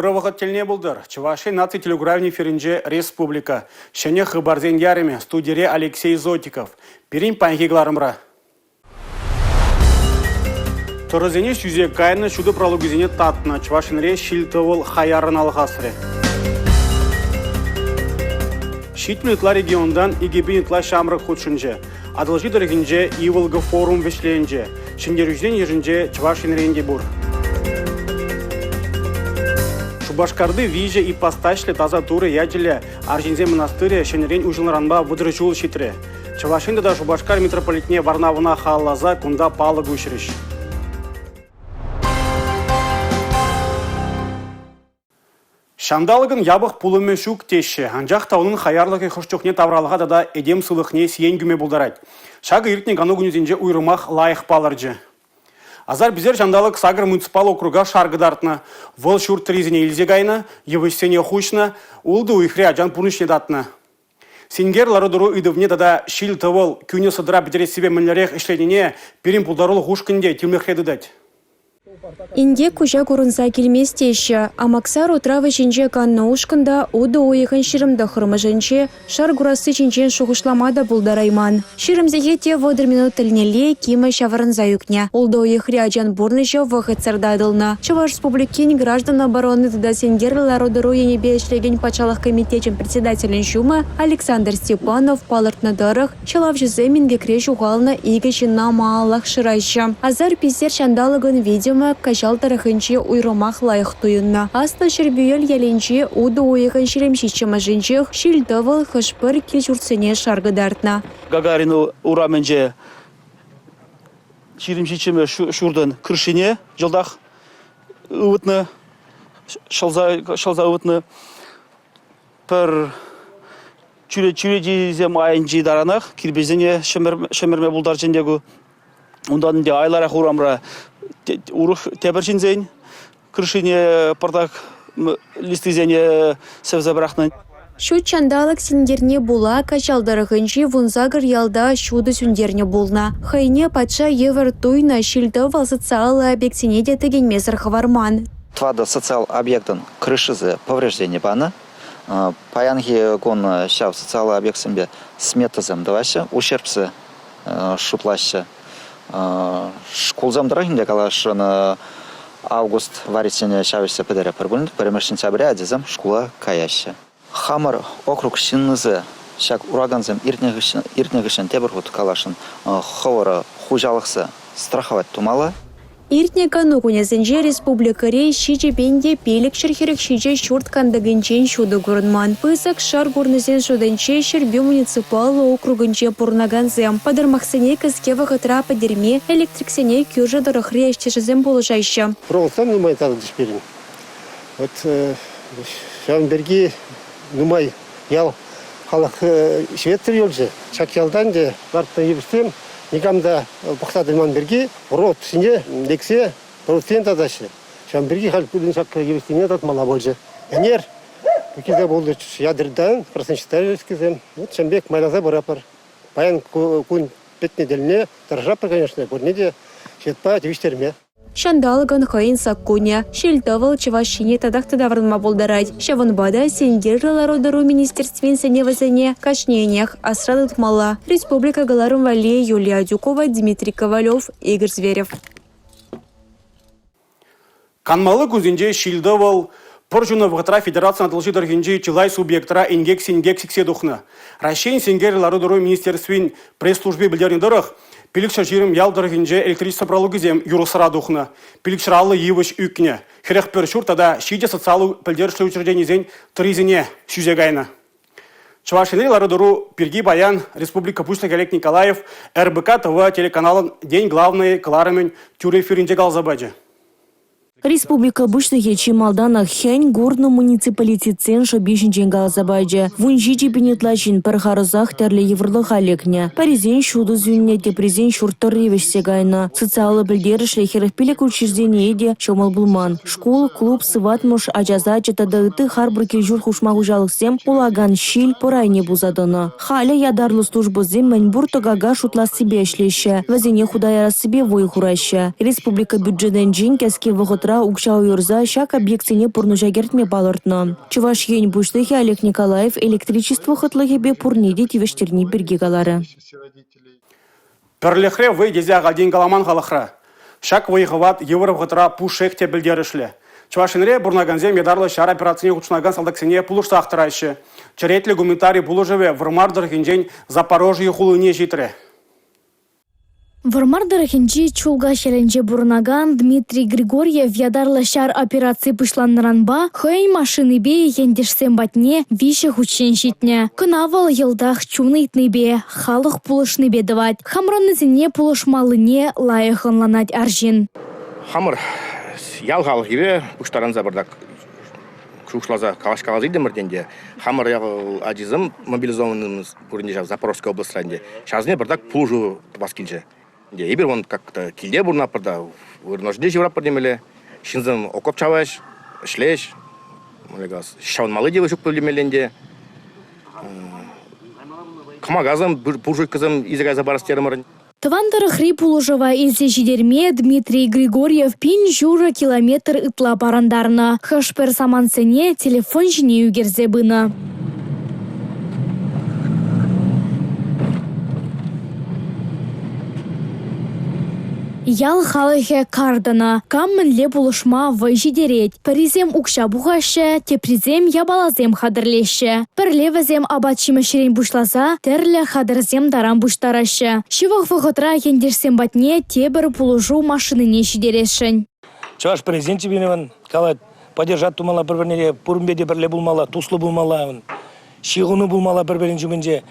Ырӑ вӑхӑт тӗлне пултӑр. Чӑваш Ен наци телекуравӗн эфирӗнче «Республика». Ҫӗнӗ хыпарсен ярӑмӗ. Студире Алексей Зотиков. Пирӗн паянхи кӑларӑмра. Тӑрӑсене сӳсе кайнӑ, ҫутӑ пралукӗсене татнӑ. Чӑваш Енре ҫил-тӑвӑл хаяррӑн алхасрӗ. 70 ытла регионтан 2000 ытла ҫамрӑк хутшӑнчӗ. Атӑлҫи тӑрӑхӗнче Иволга форум вӗҫленчӗ. Ҫӗнтерӳҫӗсен йышӗнче Чӑваш Енрен те пур. Шупашкарти виҫӗ ипостаҫлӗ Таса Турӑ ячӗллӗ арҫынсен мӑнастырӗ ҫӗнӗрен уҫӑлнӑранпа 30 ҫул ҫитрӗ. Чӑваш Ен тата Шупашкар митрополитне Варнавӑна халалласа кунта палӑк уҫрӗҫ. Ҫанталӑкӑн япӑх пулӑмӗ ҫук теҫҫӗ, анчах та унӑн хаярлӑхӗ хӑш чухне тавралӑха тата этем сывлӑхне сиен кӳме пултарать. Ҫакӑ иртнӗ кану кунӗсенче уйрӑмах лайӑх палӑрчӗ. Асар-писер ҫанталӑк сакӑр муниципаллӑ округа шар кӑтартнӑ. Вӑл ҫурт тӑррисене илсе кайнӑ, йывӑҫсене хуҫнӑ, ултӑ уйӑхри ачан пурнӑҫне татнӑ. Синкер лару-тӑру ыйтӑвне тата ҫил-тӑвӑл кӳнӗ сӑтӑра пӗтерессипе мӗнлерех ӗҫленине пирӗн пултарулӑх ушкӑнӗ те тимлӗхре тытать. Инкек куҫа курӑнса килмест теҫҫӗ. Амаксар утравӗ ҫинче каннӑ ушкӑн та утӑ уйӑхӗн 29-мӗшӗнче шар курасси ҫинчен шухӑшлама та пултарайман. 20 сехет те 30 минут тӗлнелле кимӗ ҫаврӑнса ӳкнӗ. Ултӑ уйӑхри ачан пурнӑҫӗ вӑхӑтсӑр татӑлнӑ. Чӑваш Республикин граждан оборони тата синкерлӗ лару-тӑру енӗпе ӗҫлекен патшалӑх комитечӗн председателӗн ҫумӗ Александр Степанов палӑртнӑ тӑрӑх, Ҫӑлавҫӑсем инкекре ҫухалнӑ икӗ ҫынна малаллах шыраҫҫӗ. Асар-писер ҫанталӑкӑн витӗмӗ Каҫал тӑрӑхӗнче уйрӑмах лайӑх туйӑннӑ. Аслӑ Ҫӗрпӳел ялӗнче утӑ уйӑхӗн 27-мӗшӗнчех ҫил-тӑвӑл хӑш-пӗр кил-ҫуртсене шар кӑтартнӑ. Гагарин урамӗнче 27-мӗш ҫуртӑн крышине йӑлтах ывӑтнӑ, ҫӑлса ывӑтнӑ. Пӗр чӳречисем айӗнчи таранах кирпӗчсене ҫӗмӗрме пултарчӗ ӗнтӗ ку. Унтан ӗнтӗ айларах урамра урӑх тепӗр ҫынсен крышине пӑртак листисене сӗвсе пӑрахнӑ. Ҫут ҫанталӑк синкерне пула Каҫал тӑрӑхӗнчи 18 ялта ҫутӑ сӳнтернӗ пулнӑ. Хӑйне патша евӗр туйнӑ ҫил-тӑвӑл социаллӑ объектсене те тӗкӗнмесӗр хӑварман. Тӑватӑ социал объектӑн крышисӗ повреждени панӑ. Паянхи кун ҫав социаллӑ объектсемпе сметӑсем тӑваҫҫӗ, ущербсӗ шутлаҫҫӗ. Шкулсем тӑрӑх ӗнтӗ каласшӑн август варрисене ҫав ӗҫсе пӗтеретпӗр пулин, пӗрремӗш сентябрьте ачасем шкула каяҫҫӗ. Хамӑр округ ҫыннисӗ ҫак уракансем иртнӗ хыҫҫӑн, иртнӗ хыҫҫӑн тепӗр хут каласшӑн, хӑвӑр хуҫалӑхсӑ страховать тумалла. Иртнӗ кану кунӗсенче республикӑри 7547 ҫурт кантӑкӗнчен ҫутӑ курӑнман. Пысӑк шар курнисен шутӗнче Ҫӗрпӳ муниципаллӑ округӗнче пурӑнакансем. Пӑтӑрмахсене кӗске вӑхӑтра пӗтерме электриксене кӳршӗ тӑрӑхри ӗҫтешӗсем пулӑшаҫҫӗ. Проводсем нумай татӑлчӗҫ пирӗн. Вот ҫавӑн пирки нумай ял халӑх ҫветсӗр юлчӗ. Ҫак ялтан ӗнтӗ лартнӑ йывӑҫсем никам та пӑхса тӑман пирки Рот ҫине лексе ротсем татаҫҫӗ. Ҫавӑн пирки халь пирӗн ҫак йывӑҫсене татмалла пулчӗ. Ӗнер килсе пулчӗҫ ядердан, красночитательскисем. Вот ҫавӑн пек майласа пыратпӑр. Паян кун пӗтнӗ тӗлне тӑрӑшатпӑр, конечно, пурне те ҫытпа тивӗҫтерме. Ҫанталӑкӑн хӑйӗн саккунӗ. Ҫил-тӑвӑл Чӑваш Ене татах та таврӑнма пултарать. Ҫавӑнпа та синкерлӗ лару-тӑру министерствин сӗнӗвӗсене кашнийӗнех асра тытмалла. Республика кӑларӑм валли Юлия Адюкова, Дмитрий Ковалев, Игорь Зверев. Канмалли кунсенче ҫил-тӑвӑл, пӑр ҫунӑ вӑхӑтра федерацин Атӑлҫи тӑрӑхӗнчи чылай субъектра инкек-синкек сиксе тухнӑ. Раҫҫейӗн синкерлӗ лару-тӑру министерствин пресс-служби пӗлтернӗ тӑрӑх, 520 ял тӑрӑхӗнче электричество пралукӗсем юрӑхсӑра тухнӑ, 550 йывӑҫ ӳкнӗ, 41 ҫурт тата ҫичӗ социаллӑ пӗлтерӗшлӗ учрежденисен тӑрисене сӳсе кайнӑ. Чӑваш Енри лару-тӑру пирки паян республика Пуҫлӑхӗ Олег Николаев РБК-ТВ телеканалӑн «День главный» кӑларӑмӗн тӳрӗ эфирӗнче каласа пачӗ. Республика Пуҫлӑхӗ чи малтанах хӗн курнӑ муниципалитетсен шӑпи ҫинчен каласа пачӗ. 17 пин ытла ҫын пӗр харӑсах тӗрлӗ йывӑрлӑха лекнӗ. Пӗрисен ҫутӑ сӳннӗ, теприсен ҫурт тӑрри вӗҫсе кайнӑ. Социаллӑ пӗлтерӗшлӗ 45 учреждение те ҫӑмӑл пулман. Шкул, клуб, сыватмӑш, ача сачӗ тата ытти харпӑр кил-ҫурт хушма хуҫалӑхсем пулакан ҫил пӑр айне пулса тӑнӑ. Халӗ ятарлӑ службӑсем мӗнпур тӑкака шутлассипе ӗҫлеҫҫӗ, вӗсене хута ярассипе вӑй хураҫҫӗ. Республика бюджетӗнчен кӗске вӑхӑтра. вӑхӑтра укҫа уйӑрса ҫак объектсене пурнӑҫа кӗртме палӑртнӑ. Чӑваш Ен Пуҫлӑхӗ Олег Николаев электричество хӑтлӑхӗпе пурне те тивӗҫтерни пирки каларӗ. Пӗрлӗхре вӑй тесе ахальтен каламан халӑхра. Ҫак вӑй-хӑват йывӑр вӑхӑтра пушшех те пӗлтерӗшлӗ. Чӑваш Енре пурӑнакансем ятарлӑ ҫар операцине хутшӑнакан салтаксене пулӑшсах тӑраҫҫӗ. Черетлӗ гуманитари пулӑшӑвӗ Вӑрмар тӑрӑхӗнчен Запорожье хулине ҫитрӗ. Вӑрмар тӑрӑхӗнчи Чулкаҫ ялӗнче пурӑнакан Дмитрий Григорьев ятарлӑ ҫар операци пуҫланнӑранпа хӑйӗн машинипе ентешсем патне 3 хутчен ҫитнӗ. Кӑна вӑл йӑлтах чун ыйтнипе, халӑх пулӑшнипе тӑвать. Хамӑрӑннисене пулӑшмаллине лайӑх ӑнланать арҫын. Хамӑр ял халӑхӗпе пуҫтарӑнса пӑртак шухӑшласа калаҫкаласа илтӗмӗр те хамӑр ял ачисем мобилизованный пуринче ҫав Запорожская облаҫра ӗнтӗ. Ҫавсене пӑртак пулӑшу тӑвас килчӗ. Эпир вон как-то килте пурӑнатпӑр та, вырӑн ӑшӗнче ҫывӑратпӑр темелле. Ҫынсем окоп чаваҫ, ӗҫлеҫ. Ҫавӑнмалли те ҫук пулмелле ӗнтӗ. Кӑмакасем, буржуйкӑсем илсе кайса парас терӗмӗр. Тӑван тӑрӑхри пулӑшӑва илсе ҫитерме Дмитрий Григорьев 1500 километр ытла парӑнтарнӑ. Хӑш-пӗр самантсене телефон ҫине ӳкерсе пынӑ. Ял халӑхӗ кар тӑнӑ. Кам мӗнле пулӑшма вӑй ҫитерет. Пӗрисем укҫа пухаҫҫӗ, теприсем япаласем хатӗрлеҫҫӗ. Пӗрле вӗсем апат-ҫимӗҫрен пуҫласа тӗрлӗ хатӗрсем таран пуҫтараҫҫӗ. Ҫывӑх вӑхӑтра ентешсем патне тепӗр пулӑшу машинине ҫитересшӗн. Чӑваш президенчӗ пирӗн калать, поддержать тумалла пӗр-пӗрне, пуринпе те пӗрле пулмалла, туслӑ пулмалла. Ҫыхӑну пулмалла пӗр-пӗрин ҫумӗнче.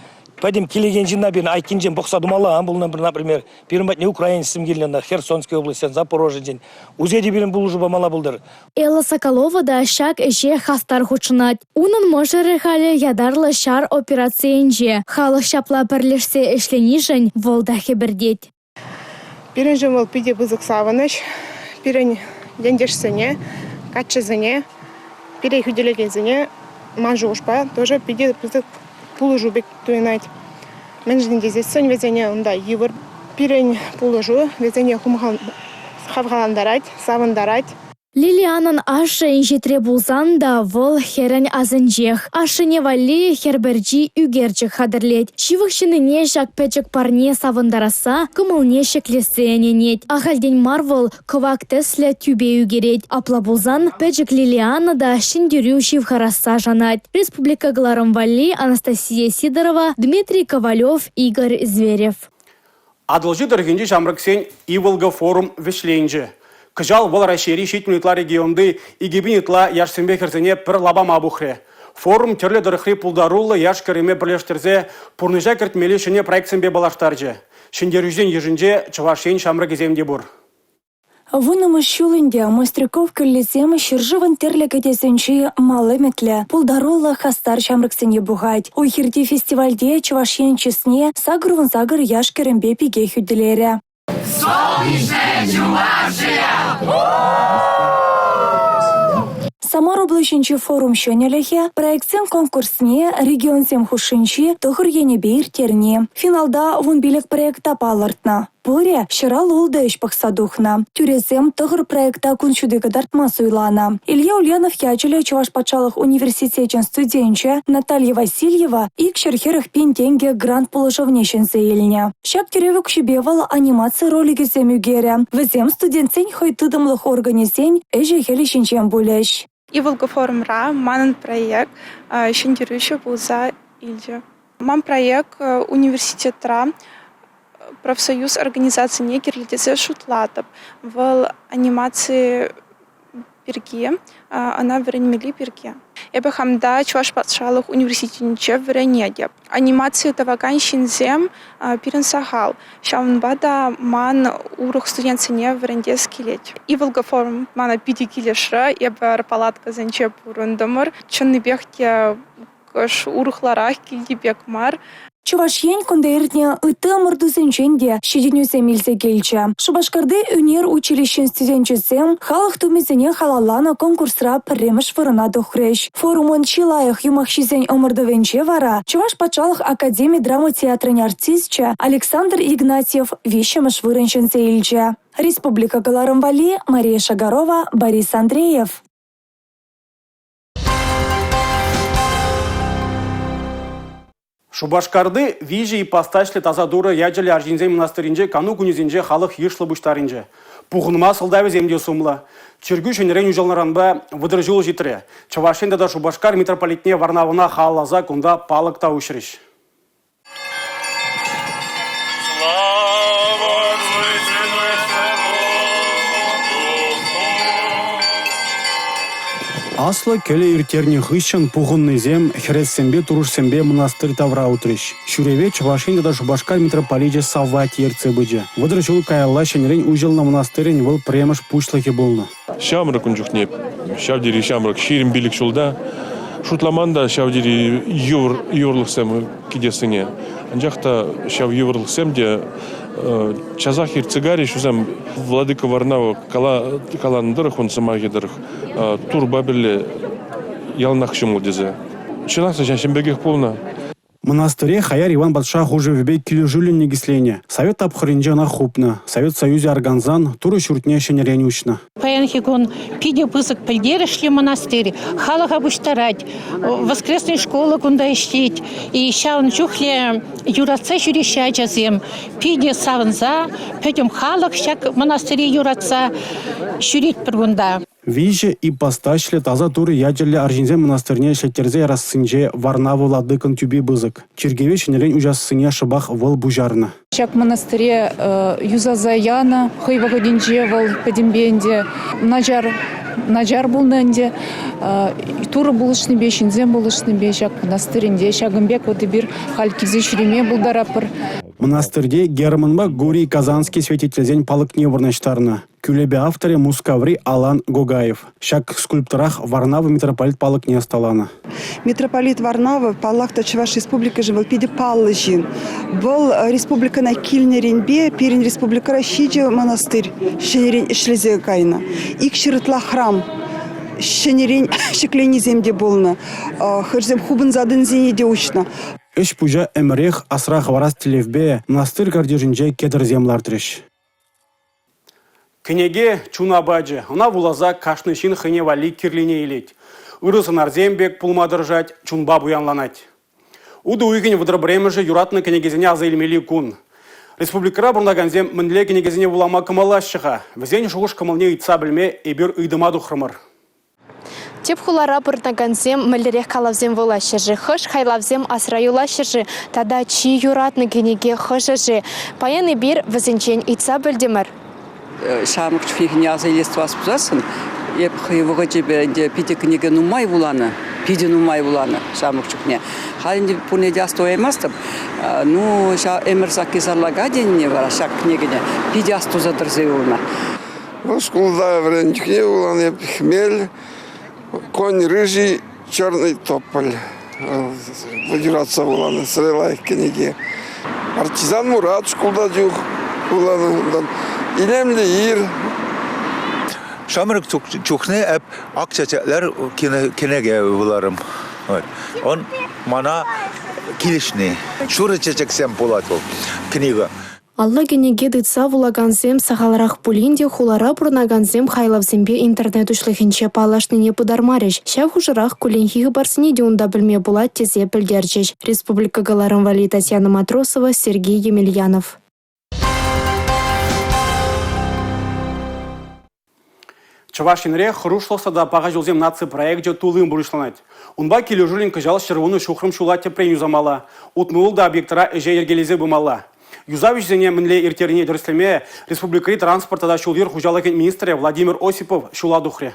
Пӗтӗм килекен ҫынна пирӗн айккинчен пӑхса тумалла ан пулнӑ, например, пирӗн патне украинецсем килнӗ, Херсонской областьтен, Запорожьенчен. Усе те пирӗн пулӑшу памалла пултӑр. Элла Соколова та ҫак ӗҫе хастар хутшӑнать. Унӑн мӑшӑрӗ халӗ ятарлӑ ҫар операцийӗнче. Халӑх ҫапла пӗрлешсе ӗҫленишӗн вӑл та хӗпӗртет. Пирӗншӗн вӑл питӗ пысӑк савӑнӑҫ. Пирӗн ентешсене, каччӑсене, пире хӳтӗлекенсене, ман шухӑшпа, тоже питӗ пысӑк пулӑшу пек туйӑнать. Мӗншӗн тесессӗн вӗсене унта йывӑр. Пирӗн пулӑшу вӗсене хавхалантарать, савӑнтарать. Лилианӑн ашшӗ инҫетре пулсан та вӑл хӗрӗн асӗнчех. Ашшӗне валли хӗр пӗрчи ӳкерчӗк хатӗрлет. Ҫывӑх ҫыннине ҫак пӗчӗк парне савӑнтарасса, кӑмӑлне ҫӗклессе ӗненет. Ахальтен мар вӑл кӑвак тӗслӗ тӳпе ӳкерет. Апла пулсан пӗчӗк Лилиана та ҫӗнтерӳ ҫывхарасса шанать. Республика кӑларӑм валли Анастасия Сидорова, Дмитрий Ковалев, Игорь Зверев. Атӑлҫи тӑрӑхӗнчи ҫамрӑксен «Иволга» форум вӗҫленчӗ. Кӑҫал вӑл Раҫҫейри 70 ытла регионти 2000 ытла яшсемпе хӗрсене пӗр лапама пухрӗ. Форум тӗрлӗ тӑрӑхри пултаруллӑ яш-кӗрӗме пӗрлештерсе пурнӑҫа кӗртмелли ҫӗнӗ проектсемпе паллаштарчӗ. Ҫӗнтерӳҫӗсен йышӗнче Чӑваш Ен ҫамрӑкӗсем те пур. Вуннӑмӗш ҫул ӗнтӗ Мостряков кӳллисем ҫӗршывӑн тӗрлӗ кӗтесӗнчи мал ӗмӗтлӗ, пултаруллӑ хастар ҫамрӑксене пухать. Уй-хирти фестивальте Чӑваш Ен чысне 88 яш-кӗрӗмпе пике хӳтӗлерӗ. Самар облаҫӗнчи форум ҫӗнӗлӗхӗ, проектсен конкурсне регионсем хушшинчи 9 енӗпе ирттерни. Финалта 15 проекта палӑртнӑ. Пурӗ 156 ӗҫ пӑхса тухнӑ. Тӳресем 9 проекта кун ҫути кӑтартма суйланӑ. Илья Ульянов ячӗллӗ Чӑваш патшалӑх университечӗн студенчӗ Наталья Васильева 240 пин тенкӗ грант пулӑшӑвне ҫӗнсе илнӗ. Ҫак тӗрев укҫипе вӑл анимаци роликӗсем ӳкерӗ. Вӗсем студентсен хӑй тытӑмлӑх органӗсен ӗҫӗ-хӗлӗ ҫинчен пулӗҫ. «Иволга» форумра манӑн проект ҫӗнтерӳҫӗ пулса илчӗ. Ман проект университетра профсоюз организацине кирлӗ тесе шутлатӑп. Вӑл анимаци пирки, ӑна вӗренмелли пирки. Эпӗ хам та Чӑваш патшалӑх университетӗнче вӗренетӗп. Анимаци тӑвакан ҫынсем пирӗн сахал. Ҫавӑнпа та ман урӑх студентсене вӗрентес килет. «Иволга» форум мана питӗ килӗшрӗ. Эпӗ палаткӑсенче пурӑнтӑмӑр. Чӑннипех те кӑшт урӑхларах, килти пек мар. Чӑваш Ен кунта иртнӗ ытти ӑмӑртусенчен те ҫитӗнӳсем илсе килчӗ. Шупашкарти ӳнер училищин студенчӗсем халӑх тумӗсене халалланӑ конкурсра пӗрремӗш вырӑна тухрӗҫ. Форумӑн чи лайӑх юмахҫисен ӑмӑртӑвӗнче вара Чӑваш патшалӑх академи драма театрӗн артисчӗ Александр Игнатьев виҫҫӗмӗш вырӑн ҫӗнсе илчӗ. Республика кӑларӑм валли Мария Шагарова, Борис Андреев. Шупашкарти виҫӗ ипостаҫлӗ Таса Турӑ ячӗллӗ арҫынсен мӑнастирӗнче кану кунӗсенче халӑх йышлӑ пуҫтарӑнчӗ. Пухӑнма сӑлтавӗсем те сумлӑ. Чиркӳ ҫӗнӗрен уҫӑлнӑранпа 30 ҫул ҫитрӗ. Чӑваш Ен тата Шупашкар митрополитне Варнавӑна халалласа кунта палӑк та уҫрӗҫ. Аслӑ кӗлӗ ирттернӗ хыҫҫӑн пухӑннисем хӗрессемпе турӑшсемпе мӑнастырь тавра утрӗҫ. Ҫӳреве Чӑваш Ен тата Шупашкар митрополичӗ Савватий ертсе пычӗ. 30 ҫул каялла ҫӗнӗрен уҫӑлнӑ мӑнастирӗн вӑл пӗрремӗш пуҫлӑхӗ пулнӑ. Ҫамрӑк ун чухне, ҫав тери ҫамрӑк, 25 ҫулта. Шутламан та ҫав тери йывӑр йывӑрлӑхсем кӗтессине. Анчах та ҫав йывӑрлӑхсем те часах иртсе кайрӗҫ. Вӗсем Владыка Варнава каланӑ тӑрӑх, ун сӑмахӗ тӑрӑх, турпа пӗрле яланах ҫӑмӑл тесе. Чӑнах та ҫав пекех пулнӑ. Мӑнастире Хаяр Иван патша хушӑвӗпе килӗшӳллӗн никӗсленӗ. Совет тапхӑрӗнче ӑна хупнӑ. Совет Союзӗ аркансан Турӑ ҫуртне ҫӗнӗрен уҫнӑ. Паянхи кун питӗ пысӑк пӗлтерӗшлӗ мӑнастир. Халӑха пуҫтарать. Воскресный школа кунта ӗҫлет. И ҫавӑн чухлӗ юратса ҫӳреҫҫӗ ачасем. Питӗ савӑнса, пӗтӗм халӑх ҫак мӑнастире юратса ҫӳретпӗр кунта. Виҫӗ ипостаҫлӗ Таса Турӑ ячӗллӗ арҫынсен мӑнастирне ӗҫлеттерсе ярассинче Варнава владыкӑн тӳпи пысӑк. Чиркӗве ҫӗнӗрен уҫассине шӑпах вӑл пуҫарнӑ. Ҫак мӑнастире юсаса янӑ. Хӑй вӑхӑтӗнче вӑл пӗтӗмпе ӗнтӗ начар начар пулнӑ ӗнтӗ. Турӑ пулӑшнипе, ҫынсем пулӑшнипе ҫак мӑнастирь ӗнтӗ ҫакӑн пек вот эпир халь килсе ҫӳреме пултаратпӑр. Мӑнастирте Германпа Гурий Казанский святительсен палӑкне вырнаҫтарнӑ. Кӳлепе авторӗ Мускаври Алан Гогаев. Ҫак скульпторах Варнава митрополит палӑкне ӑсталанӑ. Митрополит Варнава, паллах та, Чӑваш Республикишӗн вӑл питӗ паллӑ ҫын. Вӑл республикӑна килнӗренпе пирӗн республикӑра ҫичӗ монастырь ҫӗнӗрен ӗҫлесе кайнӑ. Икҫӗр ытла храм ҫӗнӗрен ҫӗкленисем те пулнӑ. Хӑшсем хупӑнса тӑнисене те уҫнӑ. Ӗҫ-пуҫа ӗмӗрех асра хӑварас тӗллевпе мӑнастир картишӗнче кедрсем лартрӗҫ. Кӗнеке – чун апачӗ. Ӑна вуласа кашни ҫын хӑйне валли кирлине илет. Ырӑ сӑнарсем пек пулма тӑрӑшать, чунпа пуянланать. Утӑ уйӑхӗн 31-мӗшӗ юратнӑ кӗнекесене аса илмелли кун. Республикӑра пурӑнакансем мӗнле кӗнекесене вулама кӑмӑллаҫҫӗ-ха? Вӗсен шухӑш-кӑмӑлне ыйтса пӗлме эпир ыйтӑма тухрӑмӑр. Тӗп хулара пурӑнакансем мӗнлерех калавсем вулаҫҫӗ-ши, хӑш хайлавсем асра юлаҫҫӗ-ши тата чи юратнӑ кӗнеке хӑшӗ-ши? Паян эпир вӗсенчен ыйтса пӗлтӗмӗр. Ҫамрӑк чухнехине аса илес тӑвас пулсассӑн, эп хӑй вӑхӑчӗпе ӗнтӗ питӗ кӗнеке нумай вуланӑ, питӗ нумай вуланӑ ҫамрӑк чухне. Халь ӗнтӗ пурне те астӑваймастӑп. Ну, ҫав «Ӗмӗр сакки сарлака» тенине вара ҫак кӗнекене питӗ астуса тӑрса юлнӑ. Вӑл шкулта вӗреннӗ чухне вуланӑ эп «Хмель», «Конь рыжий», «Черный тополь». Юратса вуланӑ сӗре лайӑх кӗнеке. «Партизан Мурат» шкулта чух вуланӑ унтан. «Илемлӗ ир». Ҫамрӑк чухне эп ак чечеклер кӗнеке вуларӑм. Он мана килӗшни. Шурӑ чечексем пулать вӑл книга. Алла кӗнеке тытса вулакансем сахалрах пулин те хулара пурӑнакансем хайлавсемпе интернет уҫлӑхӗнче паллашнине пытармарӗҫ. Ҫав хушӑрах кулленхи хыпарсене те унта пӗлме пулать тесе пӗлтерчӗҫ. Республика кӑларӑм валли Татьяна Матросова, Сергей Емельянов. Чӑваш Енре «Хӑрушлӑх тата паха ҫулсем» наци проекчӗ туллин пурнӑҫланать. Унпа килӗшӳллӗн кӑҫал 110 ҫухрӑм ҫула тӗпрен юсамалла, 66 объектра ӗҫе йӗркелесе пымалла. Юсав ӗҫӗсене мӗнле ирттернине тӗрӗслеме республикӑри транспорт тата ҫул-йӗр хуҫалӑхӗн министрӗ Владимир Осипов ҫула тухрӗ.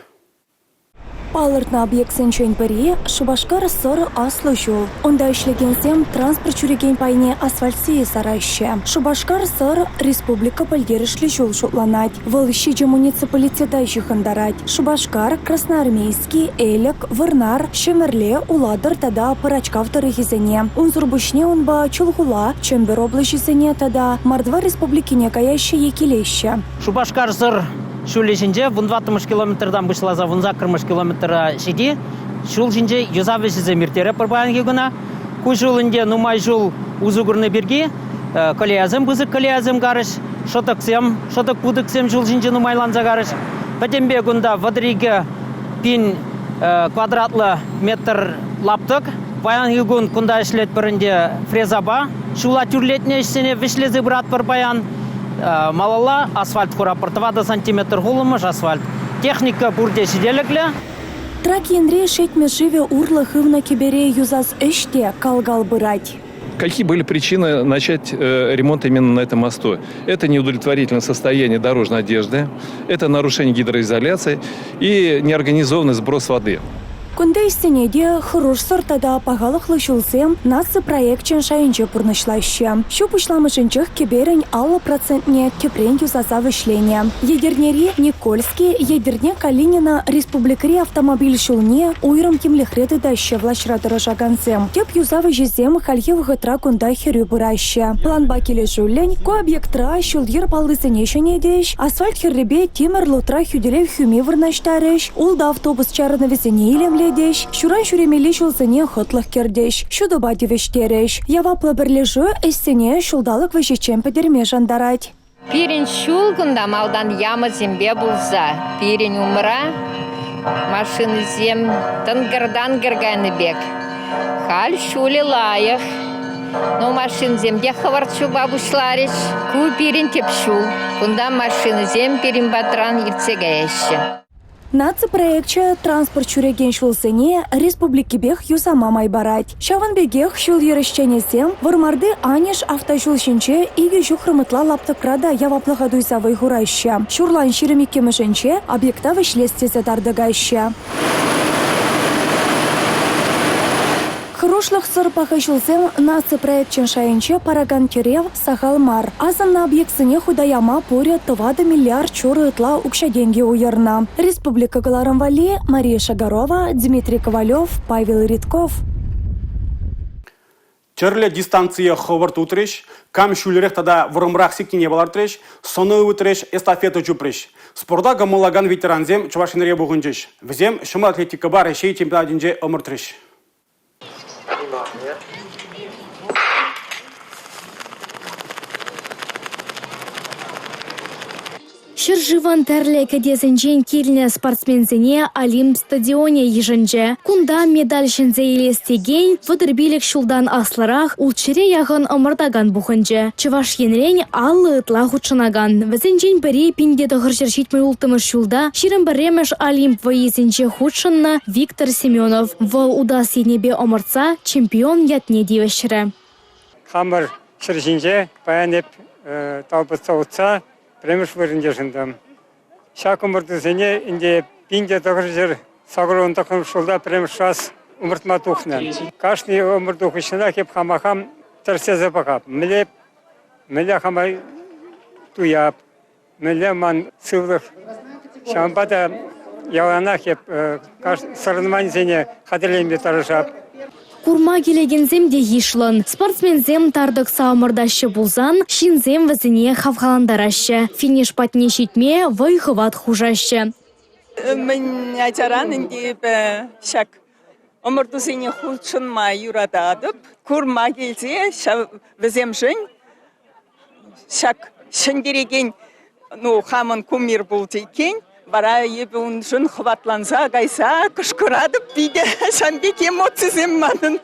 Палӑртнӑ объектсенчен пӗри – Шупашкар-Сӑр аслӑ ҫул. Унта ӗҫлекенсем транспорт ҫӳрекен пайне асфальт сийӗ сараҫҫӗ. Шупашкар-Сӑр республика пӗлтерӗшлӗ ҫул шутланать. Вӑл ҫичӗ муниципалитета ҫыхӑнтарать. Шупашкар, Красноармейски, Элӗк, Вӑрнар, Ҫӗмӗрле, Улатӑр тата Пӑрачкав тӑрӑхӗсене. Унсӑр пуҫне унпа Чулхула, Чӗмпӗр облаҫӗсене тата Мордва Республикине каяҫҫӗ е килеҫҫӗ. Шупашкар-Сӑр ҫулӗ ҫинче 14-мӗш километртан пуҫласа 18-мӗш километра ҫити ҫул ҫинче юсав ӗҫӗсем ирттеретпӗр паянхи куна. Ку ҫул ӗнтӗ нумай ҫул усӑ курнӑ пирки колеясем пысӑк колеясем карӗҫ, шӑтӑксем, шӑтӑк-путӑксем ҫул ҫинче нумайланса карӗҫ. Пӗтӗмпе кунта 32 пин квадратлӑ метр лаптӑк. Паянхи кун кунта ӗҫлетпӗр ӗнтӗ фрезапа. Ҫула тӳрлетнӗ ӗҫсене вӗҫлесе пыратпӑр паян. Малалла асфальт хуратпӑр. 4 сантиметр хулӑмӑш асфальт. Техника пурте ҫителӗклӗ. Трак енре Шетмӗ шывӗ урлӑ хывнӑ кӗпере юсас ӗҫ те кал-кал пырать. Какие были причины начать ремонт именно на этом мосту? Это неудовлетворительное состояние дорожной одежды, это нарушение гидроизоляции и неорганизованный сброс воды. Кунти ӗҫсене те хӑрушсӑр тата пахалӑхлӑ ҫулсем наци проекчӗн шайӗнче пурнӑҫлаҫҫӗ. Ҫу пуҫламӑшӗнчех кӗперӗн 50 процентне тӗпрен юсаса вӗҫленӗ. Етӗрнери Никольски, Етӗрне-Калинино республикӑри автомобиль ҫулне уйрӑм тимлӗхре тытаҫҫӗ влаҫра тӑрӑшакансем. Тӗп юсав ӗҫӗсем хальхи вӑхӑтра кунта хӗрӳ пыраҫҫӗ. Планпа килӗшӳллӗн ку объектра ҫул-йӗр паллисене ҫӗнетӗҫ, асфальт хӗррипе тимӗр лутра хӳтӗлев хӳми вырнаҫтарӗҫ, Ултӑ автобус чарӑнӑвӗсене илемлетӗҫ, ҫуран ҫӳремелли ҫулсене хӑтлӑх кӗртӗҫ, ҫутӑпа тивӗҫтерӗҫ. Яваплӑ пӗрлешӳ ӗҫсене ҫулталӑк вӗҫӗччен пӗтерме шантарать. Пирӗн ҫул кунта малтан ямӑсемпе пулса, пирӗн умра машинӑсем тӑнкӑр-танкӑр кайнӑ пек. Халь ҫулӗ лайӑх. Ну, машинсем те хӑвӑрт чупа пуҫларӗҫ. Ку пирӗн тӗп ҫул. Кунта машинӑсем пирӗн патран иртсе каяҫҫӗ. Наци проекчӗ транспорт ҫӳрекен ҫулсене республикипех юсама май парать. Ҫавӑн пекех ҫул-йӗр ӗҫченӗсем Вӑрмарти Аниш автоҫул ҫинче икӗ ҫухрӑм ытла лаптӑкра та яваплӑха туйса вӑй хураҫҫӗ. Ҫурлан 22-мӗшӗнче объекта вӗҫлес тесе тар тӑкаҫҫӗ. Хӑрушлӑхсӑр паха ҫулсем наци проекчӗн шайӗнче паракан тӗрев сахал мар. Асӑннӑ объектсене хута яма пурӗ 4 миллиард ҫурӑ ытла укҫа-тенкӗ уйӑрнӑ. Республика кӑларӑм валли Мария Шагарова, Дмитрий Ковалев, Павел Ритков. Тӗрлӗ дистанцие хӑвӑрт утрӗҫ, кам ҫӳллӗрех тата вӑрӑмрах сикнине палӑртрӗҫ, сӑнӑ ывӑтрӗҫ, эстафета чупрӗҫ. Спорта кӑмӑллакан ветерансем Чӑваш Енре пухӑнчӗҫ. Вӗсем ҫӑмӑл атлетикӑпа Раҫҫей чемпионатӗнче ӑмӑртрӗҫ. Ҫӗршывӑн тӗрлӗ кӗтесӗнчен килнӗ спортсменсене Олимп стадионӗ йышӑнчӗ. Кунта медаль ҫӗнсе илес текен 35 ҫултан аслӑрах 600-е яхӑн ӑмӑртакан пухӑнчӗ. Чӑваш Енрен 50 ытла хутшӑнакан. Вӗсенчен пӗри 1976 ҫулта 21-мӗш Олимп вӑййисенче хутшӑннӑ Виктор Семенов. Вӑл утас енӗпе ӑмӑртса чемпион ятне тивӗҫрӗ. Хамӑр ҫӗр ҫинче паян эп талпӑнса утса пӗрремӗш вырӑн йышӑнтӑм. Ҫак ӑмӑртусене ӗнтӗ 1989 ҫулта пӗрремӗш раз ӑмӑртма тухнӑ. Кашни ӑмӑрту хыҫҫӑнах эп хама хам тӗрӗслесе пӑхап. Мӗнле, мӗнле хама туяп, мӗнле ман сывлӑх. Ҫавӑнпа та яланах эп соревнованисене хатӗрленме тӑрӑшап. Курма килекенсем те йышлӑн. Спортсменсем тар тӑкса ӑмӑртаҫҫӗ пулсан, ҫынсем вӗсене хавхалантараҫҫӗ, финиш патне ҫитме вӑй-хӑват хушаҫҫӗ. Мӗн ачаран ӗнтӗ эпӗ ҫак ӑмӑртусене хутшӑнма юрататӑп. Курма килсе ҫав вӗсемшӗн ҫак ҫӗнтерекен ну, хамӑн кумир пулчӗ иккен. Вара эпӗ уншӑн хӑватланса кайса кӑшкӑратӑп питӗ. Ҫавӑн пек эмоцисем манӑн.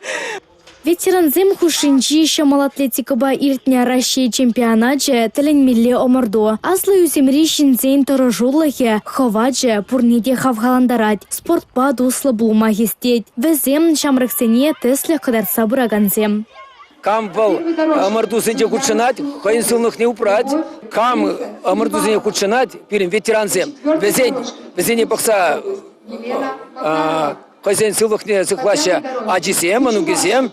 Ветерансем хушшинчи ҫӑмӑл атлетикӑпа иртнӗ Раҫҫей чемпионачӗ тӗлӗнмелле ӑмӑрту. Аслӑ ӳсӗмри ҫынсен тӑрӑшулӑхӗ, хӑвачӗ пурне те хавхалантарать, спортпа туслӑ пулма хистет. Вӗсем ҫамрӑксене тӗслӗх кӑтартса пыракансем. Кам вӑл ӑмӑртусенче хутшӑнать, хӑйӗн сывлӑхне упрать. Кам ӑмӑртусене хутшӑнать, пирӗн ветерансем, вӗсен, вӗсене пӑхса. Хӑйсен сывлӑхне сыхлаҫҫӗ ачисем, мӑнукӗсем.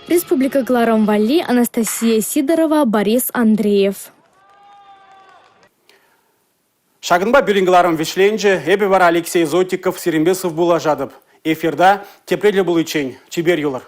Республика кӑларӑм валли Анастасия Сидорова, Борис Андреев. Ҫакӑнпа пирӗн кӑларӑм вӗҫленчӗ. Эпӗ вара Алексей Зотиков сирӗнпе сывпуллашатӑп. Эфирта тепре тӗл пуличчен чипер юлӑр.